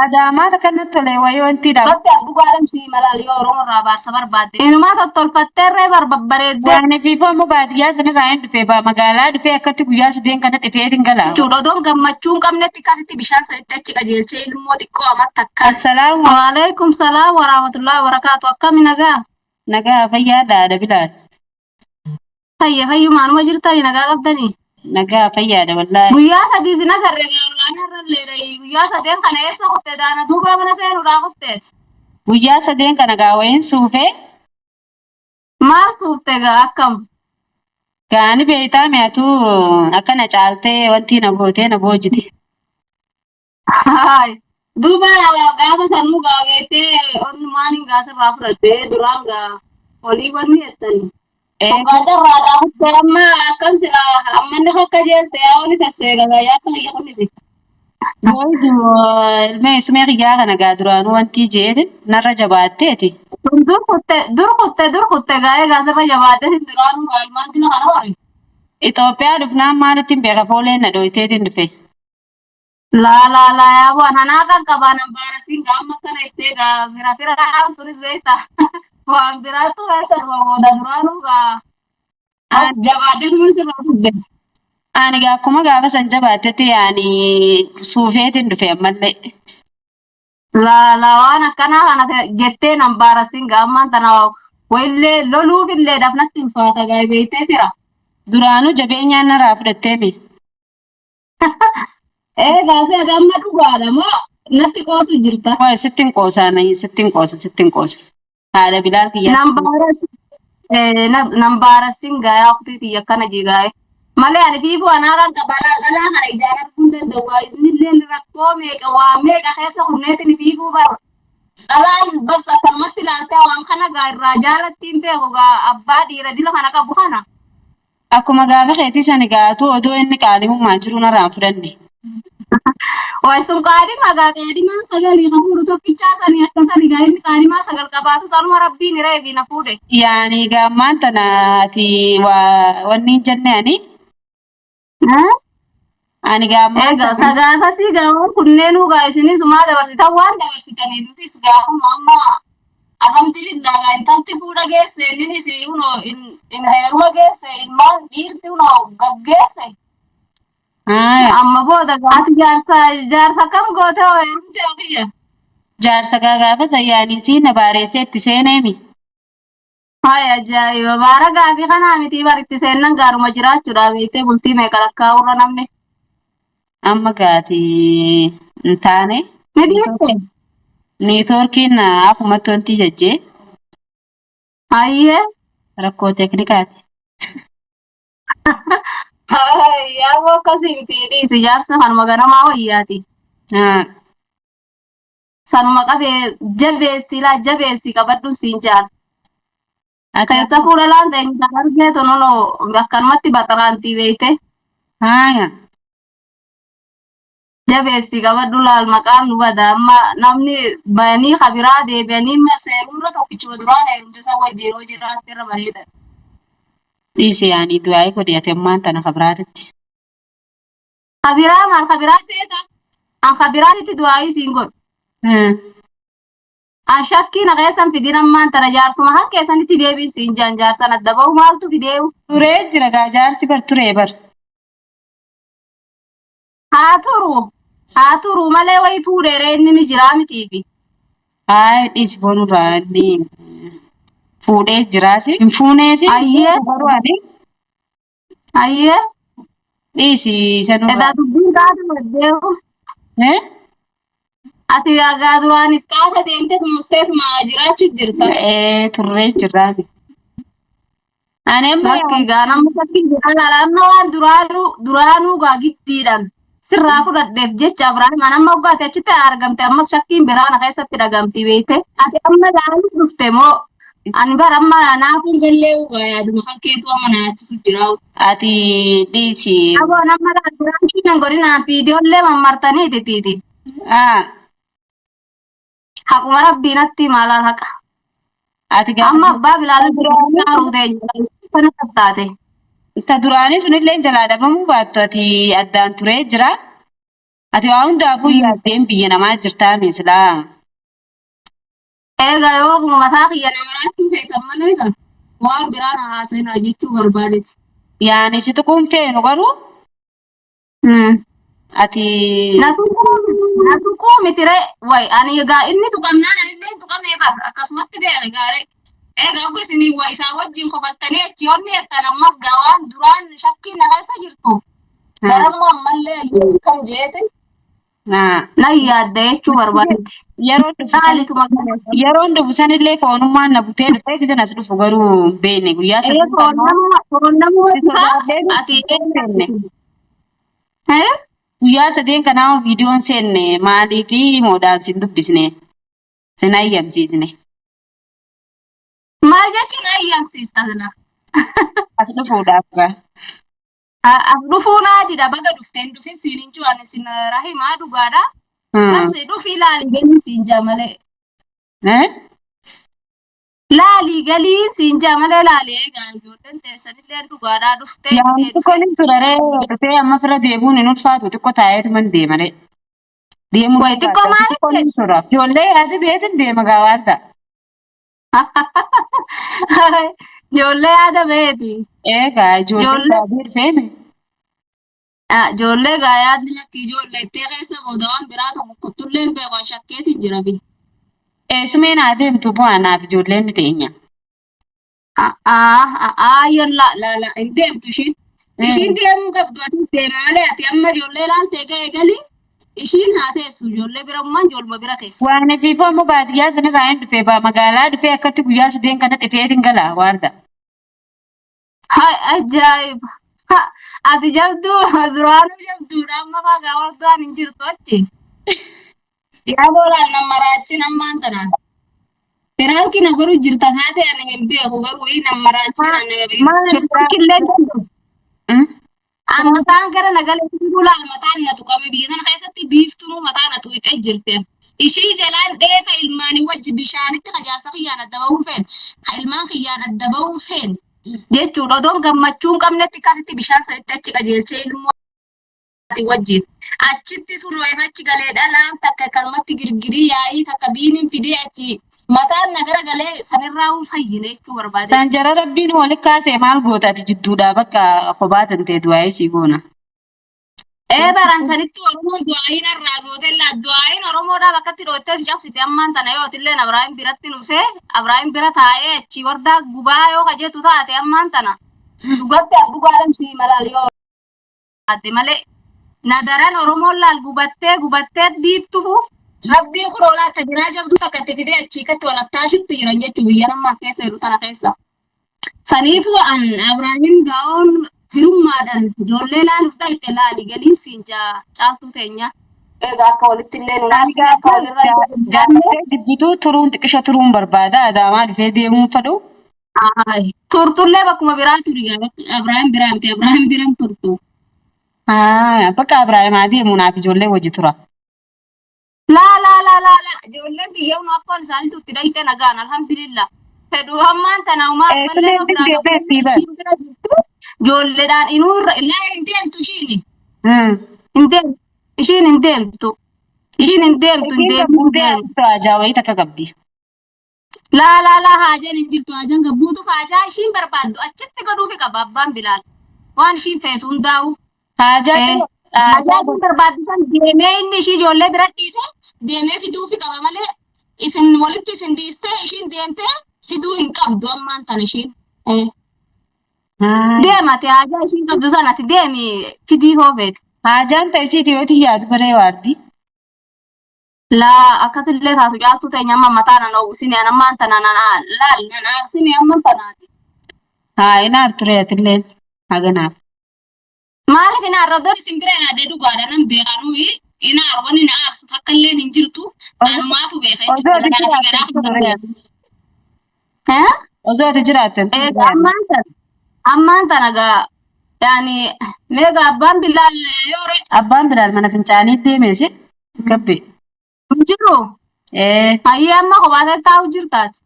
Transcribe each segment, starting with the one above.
Adaamaa takka natti tole wayii wanti dha. Bakka dhugaadhaan sii malaal yoo Oromoo irraa abaarsa barbaadde. Inumaa tottolfattee irree barbabbareeddee. Waan fiifoo ammoo baadiyyaa sanirraa hin dhufe magaalaa dhufee akkatti guyyaa sadeen kana xifeetiin gala. Jechuudha odoon gammachuu hin qabnetti akkasitti bishaan sanitti achi qajeelchee ilmoo xiqqoo amatti akkas. Assalaamu Waalaikum salaam warahmatullahi wabarakaatu. Akkami nagaa? Nagaa fayyaadha dabilaas. Fayya fayyumaanuma jirtanii nagaa qabdanii? Nagaa fayyaadha wallaahi. Guyyaa sadii sin agarre gaarulaan har'alleedha. Guyyaa sadeen kana eessa kutte daana duubaa mana seenuudhaa kutteet. Guyyaa sadeen kana gaa wayiin suufee Maal suufte gaa akkam? gaani beektaa mi'atu akkana caaltee wanti na gootee na boojite. Haay. Duuba gaafa sanuu gaa beektee onni maaliin gaa sirraa fudhatte duraan gaa olii wanni jettani. Hoggaa carraadhaa kuttee amma akkam silaa ammanni akka jeelte yaa oni sesseega gaa yaadsa kiyya kunnisi. Boodu ilmee isumee kiyyaa kana gaa duraanuu wantii jeetin narra jabaatteeti. Dur kutte dur kutte dur kutte gaa egaa sirra jabaatee hin duraanuu gaa ilmaan dina kana hori. Itoophiyaa dhufnaan maalittiin beeka fooleen na dhoyteetiin dhufe. Laa laa laa yaa bu'an hanaa kan qabaan ambaarasiin gaa amma akkana ittee gaa fira fira turis beekta. Waan biraatu keessa dhuma booda duraanuu gaa jabaadhee tumis sirraa fudhe. Ani gaa akkuma gaafa san jabaattetti yaani suufeetiin dhufe ammallee. Laa laa waan akkanaa kana jetteen ambaarasiin gaa ammaan tana wayillee loluuf illee dafnatti ulfaata gaa beektee fira. Duraanuu jabeenyaan narraa fudhatteemi. Eegaa si ati amma dhugaadha moo natti qoosu jirta? Waa sittin qoosaa na sittin qoosa sittin qoosa. Haadha Bilaal kiyyaa Nan baarassin nan baarassin gaayaa uffii tiyya akkana jigaa'e. Malee ani fiifuu anaa kan qabalaa dhalaa kana ijaan arguu hin danda'u. Waa innillee rakkoo meeqa waa meeqa keessa kunneetiin fiifuu bara. Dhalaan bas akkanumatti ilaaltee waan kana gaa irraa jaalatti hin beeku gaa abbaa dhiira dila kana qabu kana. Akkuma gaafa keetii sani gaatu odoo inni qaalimummaan jiru narraa hin fudhanne. Waay sun qaadhima gaa qaadhimaan sagalii ka fuudhu tokkichaa sanii akka sani gaa inni qaadhimaa sagal qabaatu sanuma rabbiin hiree fi na fuudhe. Yaani gaammaan tana ati waa wanni hin jenne ani. Ani gaammaan Egaa tana sagaafasii gaa waan kunneenuu gaa isinis maa dabarsitan waan dabarsitanii nutis gaafuma amma alhamdulillah gaa intalti fuudha geesse inninis hunoo in heeruma geesse ilmaan dhiirti hunoo gaggeesse. Haaya. Amma booda ati jaarsa jaarsa kam goote hoo heerumte kiyya? Jaarsa gaa gaafa sayyaanii siin na baareessee itti seeneemi. Hayi ajaa'iba baara gaafii kanaa miti bar itti seennan gaaruma jiraachuudha beektee bultii meeqa lakkaa'urra namni. Amma gaati hin taane. Ni dhiifte? Niitoorkiin akkumatti wanti jajjee Hayyee. rakkoo teeknikaati. Hayi yaaboo akkasii miti dhiisi jaarsa kanuma ganamaa wayyaati. Sanuma qabee jabeessi laa jabeessi qabadhu siin jaal. Ati Keessa fuula laan ta'e kan argee tonono akkanumatti baxaraantii beeyte. haaya. Jabeessi qabadhu laal maqaan nu bada amma namni bayanii kabiraa deebi'anii amma seerumra tokkichuma duraan heerumte san wajjin hojii irraatti irra bareeda. Dhiisi yaanii du'aa'ii godhi ati ammaan tana kabiraatitti. Kabiraa maal kabiraa feeta? An kabiraatitti du'aayii siin godhu. An shakkii na keessan fidin ammaan tana jaarsuma kan keessanitti deebiin siin jaan jaarsan adda bahu maaltu fideewu? Turee jira gaa jaarsi bar turee bar. Haa turu haa turu malee wayii fuudheeree inni ni jiraa mitiifi. Haaya dhiisi boonurraa inni fuudhee jiraasi. Hin fuuneesi. Ayyee. Garuu ani Ayyee. Dhiisi isa nurraa. Edaa dubbiin kaasa baddeewu. Eh? Ati gaa duraaniif kaasa deemtee tumusteetuma jiraachuu jirta. Ee turree jirraami. Ani amma Lakki gaa nama shakkii jira laala amma waan duraanuu duraanuu gaa giddiidhaan sirraa fudhadheef jecha Abrahaam an amma waggaati achitti argamte ammas shakkiin biraa na keessatti dhagamti beekte. Ati amma laaluu dhufte moo Ani bara amma naafuun gallee ugaa yaaduma kan keetu amma na yaachisu jira. Ati dhiisi. Aboo nama laal nan godhinaa viidiyoollee mammartanii titiiti. Ah, Haquma rabbii natti maalaan haqa. Ati gaafa Amma abbaa bilaaluu duraanii teenya kana taate. Ta duraanii sunillee jalaa dhabamuu baattu ati addaan turee jira. Ati waa hundaafuu yaaddeen biyya namaa jirtaa misilaa. Egaa yoo mataa kiyya nama raachuu feetan malee egaa waan biraa na haasa'inaa jechuu barbaadeeti. Yaani si tuquun feenu garuu ati Na tuquu miti, na tuquu miti ree. Way ani egaa inni tuqamnaan anillee hin tuqamee bar akkasumatti beeke gaaree. Egaa akka isinii waa isaa wajjin kofaltanii achi onni jettan ammas gaa waan duraan shakkiin na keessa jirtu. Garammoo ammallee kam jeetin nan yaadda jechuu barbaadetti. Yeroon dhufu san Maalituma kana. Yeroon dhufu sanillee foonummaan na butee dhufee gisan as dhufu garuu hin beekne guyyaa Ee sadii foon kanaa namuma foon namuma si bitaa sodaadhee ati hin seenne. Eh? Guyyaa sadeen kanaa viidiyoon seenne maaliif moodhaan sin dubbisne sin ayyamsiisne. Maal jechuun ayyamsiista sila? As dhufuudhaaf gaa. As dhufuun aadidha baga dhufte hin dhufin siin hin jiru ani sin rahimaa dhugaadha. Bas dhufi laali galii siin jaa malee. Eh? Laalii galii siin jaa malee laali eegaa ijoolleen teessanillee dhugaadhaa dhuftee Yaa bitee xiqqoo dhufe. nin turaree dhufee amma fira deemuun hin ulfaatu xiqqoo taa'eetuman deemaree. Deemuun Way xiqqoo ulfaata maaliif xiqqoo nin teesse? tura. Ijoollee yaadi beetin deema gaa waarta. Ijoollee yaada beeti. Eegaa ijoollee Ijoollee yaadee dhufeeme. Ijoollee gaa yaadni lakki ijoollee ittee keessa booda waan biraa tokko kuttullee hin beeku an shakkeetiin jira bi. Eessumeen haa deemtu bu'aa naaf ijoolleen ni teenya. Ayyoon la la la hin deemtu ishiin. Ishiin deemuu qabdu ati deema malee ati amma ijoollee laaltee ga'ee galii ishiin haa teessu ijoollee bira ummaan ijoolluma bira teessi. Waan fiifoo ammoo baadiyyaa sanirraa hin dhufee magaalaa dhufee akkatti guyyaa sadeen kana xifeetiin gala waarda. Hai ajaa'iba! Ha, ati jabduu duraanuu jabduudha amma faa gaa wardaan hin jirtu achi. Yaa boolaan nama raachin ammaan tanaan. Firaanki na godhu jirta taate ani hin beeku garuu nama raachin ani Maal firaanki illee danda'u. An mataan gara na gale hunduu laal mataan na tuqame biyya tana keessatti biiftunuu mataa na tuqixee jirti. Ishii jalaan dheefa ilmaanii wajji bishaanitti ka jaarsa kiyyaan adda bahuu feen ka ilmaan kiyyaan adda bahuu feen jechuudha. Odoon gammachuu hin qabnetti akkasitti bishaan sanitti achi qajeelchee ilmoo ati wajjin achitti sun wayiif achi galee dhalaan takka kanumatti girgirii yaa'ii takka biiniin fidee achi mataan na gara galee sanirraa hin fayyine jechuu barbaade. San jara rabbiin wali kaasee maal goota ati jidduudhaa bakka kophaa tantee du'aa'ee sii goona. Ee baran sanitti Oromoon du'aa'iin irraa gootee laa du'aa'iin Oromoodhaa bakkatti dhoottee si cabsite ammaan tana yoo atilleen Abrahaam biratti nusee Abrahaam bira taa'ee achii wardaa gubaa yoo kajeetu taate ammaan tana dhugatti an dhugaadhan sii malaal yoo adde malee na daran Oromoon laal gubattee gubattee biiftufu rabbiin kun olaa ta biraa jabduu takka itti fidee achii katti wal attaashutti jiran jechuu biyya ammaa keessa jiru tana keessa. Saniifuu an Abraahim Gaa'oon firummaadhaan ijoollee laaluuf dhayxe laali galiin siin jaa caaltuu teenya. Egaa akka walitti illee nu Ani laalsine akka walirra illee hin jaallee. jaalatee jibbituu turuun xiqqisho turuun barbaada adaamaa dhufee deemuun fedhu. Ay, turtullee bakkuma biraa turi gaa bakka Abrahaam biraa miti Abrahaam biran turtu. Bakka Abrahaam haa deemu naaf ijoollee wajji tura. Laa laa laa laa laa ijoolleen tiyya nu akkoon isaaniitu itti dhayxe nagaan alhamdulillah. Fedhu hammaan tana umaa ammallee Eessuleen yoo biraa deemtee gabbuun beektii bar. ishiin bira jirtu ijoolleedhaan inuu irra laa hin deemtu ishiin hin deemtu ishiin hin deemtu ishiin hin deemtu hin Ishiin deemtu hin gabbuutee deemtu. haasoftu haajaa wayii takka qabdi. Laa laa laa haajaan hin jirtu haajaan gabbuutuuf haajaa ishiin barbaaddu achitti godhuufi qaba abbaan Bilaal. Waan ishiin feetu hundaa'u. Haajaa Eh, cima haajaa haajaa ishiin barbaaddu san deemee inni ishii ijoollee bira dhiise deemee fiduufi qaba malee isin walitti isin dhiistee ishiin deemtee fiduu hin qabdu ammaan tan ishiin. Eh, deema ati haajaa ishiin qabdu san ati deemi fidii hoo feete. Haajaan ta'e isiiti yoo xiyyaatu baree waardi. Laa akkasillee taatu caaltuu teenya amma mataa nan oowwisini an ammaan tana nan laal nan aarsini amman tanaati. Haa hin aarture atilleen haganaaf. Maaliif hin aarra doon isin bira hin aadde dhugaadha nan beeka nuyi hin aaru wanni na aarsu takka illeen hin jirtu anumaatu beeka Osoo jechuudha ati garaa fi jiraatte garaa hin kiyya turre. beeka. Eh? Osoo ati jiraatte hin turre. Egaa ammaan tana ammaan tana gaa yaani meeqa abbaan billaal yoo re Abbaan Bilaal mana fincaanii deemeesi. Gabbe. hin jiru Ee hayyee amma kophaatee taa'u jirtaati.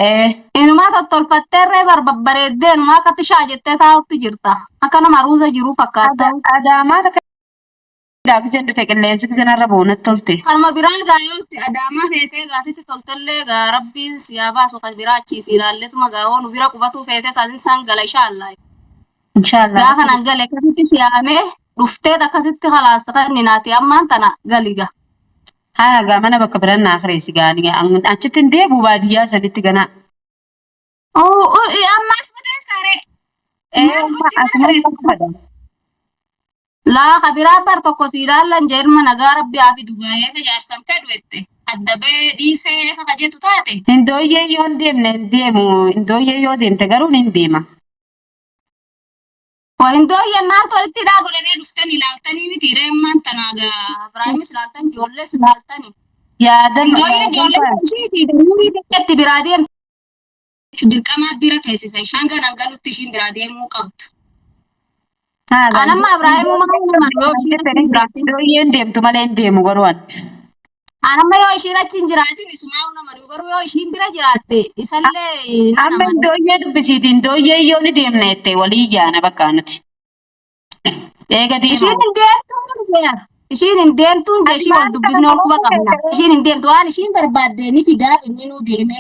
ee Inumaa tottolfattee irree barbabbareeddee inumaa akkatti shaa jettee taa'utti jirta. Akka nama ruuza jiruu fakkaata. Adaamaa takka Giseen dhufe qilleensi giseen irra bu'u natti tolte. Kanuma biraa gaa yooti Adaamaa feetee gaa sitti toltellee gaa Rabbiin si haa baasu, kan biraa achii si ilaalletuma gaa hoo nu bira qubatuu feetee saasin isaan gala inshaallah. Inshaallah. Gaafa nan gale akkasitti si yaamee dhufteet akkasitti halaas kan naati ammaan tana gali gaa. Haa gaa, mana bakka biraan naa kireessi gaanii achitti hin deebi'u baadiyyaa sanitti ganaa. Ammas mateen saree. Ee. Maal gochi mana Asuma kireessa? Laa, kabiraa bar tokko si ilaallan jee, ilma nagaa Rabbi haa fidu gaa'ee jaarsan fedhu jette. Adda ba'ee dhiisee kajetu taate. Hindooyyee yoo hin deemne hin deemu. Hindooyyee yoo deemte garuu hin deema. Waa, hindooyyee maaltu walitti hidhaa godhanii dhuftanii ilaaltanii miti reemmaan tanaa gaa Ibraahimis ilaaltan, ijoollees ilaaltanii. Yaadama. Hindooyyee ijoollee ishiiti umurii jettatti biraa deemtu dirqamaa bira teessisa, ishaan ganan galutti ishiin biraa deemuu qabdu. Anamma Ibraahimuu maal nama yoo ishiin achi hin jiraatin. Hindooyyeen deemtu malee hin deemu garuu ani. Anamma yoo ishiin achi hin jiraatin isumaa nama garuu yoo ishiin bira jiraatte isallee nan Amma amana. hindooyyee dubbisiiti, hindooyyee yoo ni deemne jette walii yaana bakka nuti. Eega Ishiin deemaa. hin deemtuun jeer. Ishiin hin deemtuun jee, ishii wal dubbifne ol quba qabna. Ishiin hin deemtu, waan ishiin barbaadde ni fidaaf inni nuu deeme.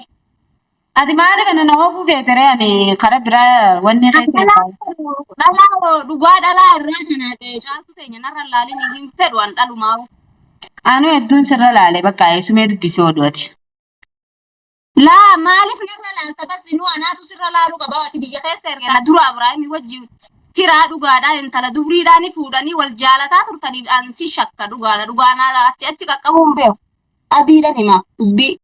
Ati maali kana na oofuu feetere? Ani karaa biraa wanni Ati keessa dhalaa dhalaa dhugaa dhalaa irraa kana caaltu teenya narra laalin, hin fedhu an dhalumaa. Anu hedduun sirra laale, bakka eessumee dubbisee oolu ati. Laa, maaliif narra laalta? Bas inuu anaatu sirra laaluu qaba, ati biyya keessa erga dura Abrahaamii wajjin firaa dhugaadhaa intala dubriidhaa ni fuudhanii wal jaalataa turtaniif an si shakka dhugaadha, dhugaa naa achi achi qaqqabuun beeku. Adiidhaan hima dubbii.